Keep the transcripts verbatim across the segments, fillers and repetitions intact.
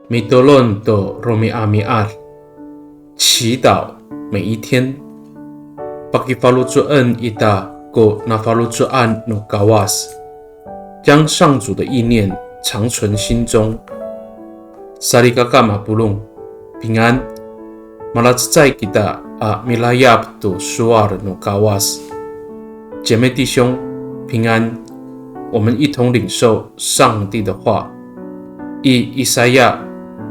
Mitolon to romi'ami'ad, 祈祷每一天。Pakifaloco'en ita ko nafaloco'an no Kawas, 将上主的意念常存心中。Salikaka mapolong, 平安。Malacecay kita a milayap to sowal no Kawas. 姐妹弟兄，平安。我们一同领受上帝的话。I Isaya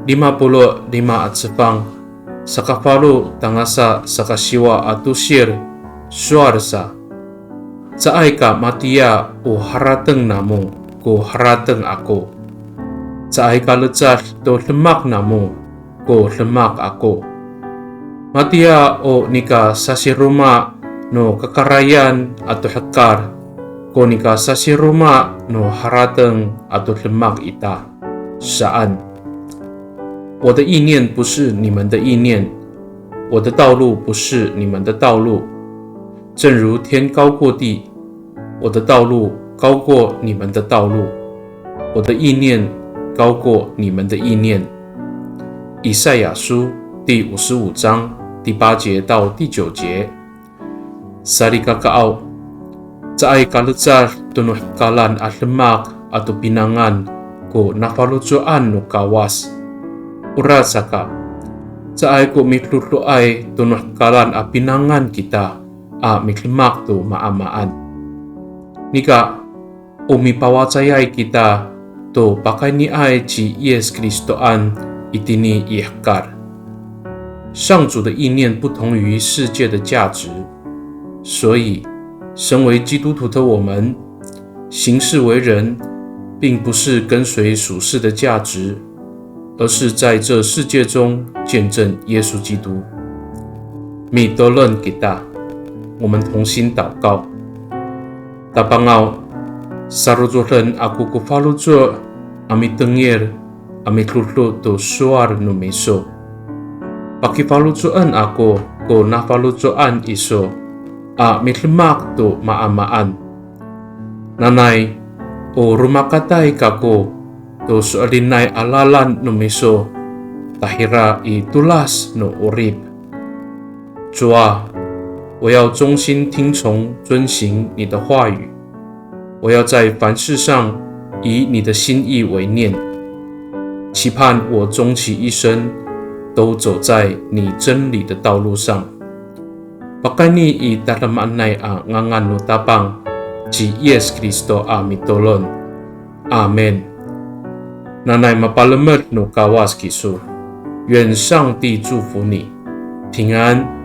lima polo' lima a cefang, sakafalo tangasa sakasiwa a tosil, sowal sa, caay ka matiya o harateng namo ko harateng ako. Caay ka lecad to demak namo ko demak ako. Matiya o nika sasiroma no kakarayan ato hekal ko nika sasiroma no harateng ato demak ita. Saan. 我的意念不是你们的意念，我的道路不是你们的道路。正如天高过地，我的道路高过你们的道路，我的意念高过你们的意念。以赛亚书第五十五章第八节到第九节。Salikakaaw, caay ka lecad to no hekalan a demak ato pinangan ko nafaloco'an no Kawas. Orasaka, caay ko midodoay to no hekalan a pinangan kita a midemak to maamaan. Nika, o mipawacayay kita to pakayniay ci Yis Kristoan itini i hekal. 上主的意念不同于世界的价值，所以身为基督徒的我们，行事为人，并不是跟随属世的价值，而是在这世界中见证耶稣基督。Mitolon kita, 我们同心祷告。Tapangaw, sarocoden ako ko faloco' a mitengil a midodo to sowal no miso. Pakifaloco'en ako ko nafaloco'an iso a midemak to maamaan. Nanay, o romakatay kako to so'elinay a lalan no miso, tahira i tolas no 'orip. 主啊，我要忠心听从遵行你的话语，我要在凡事上以你的心意为念，期盼我终其一生都走在你真理的道路上。Pakayni i tadamaanay a ngangan no Tapang ci Yis Kristo a mitolon. Amin. Nanay mapalemed no Kawas kiso. 愿上帝祝福你，平安。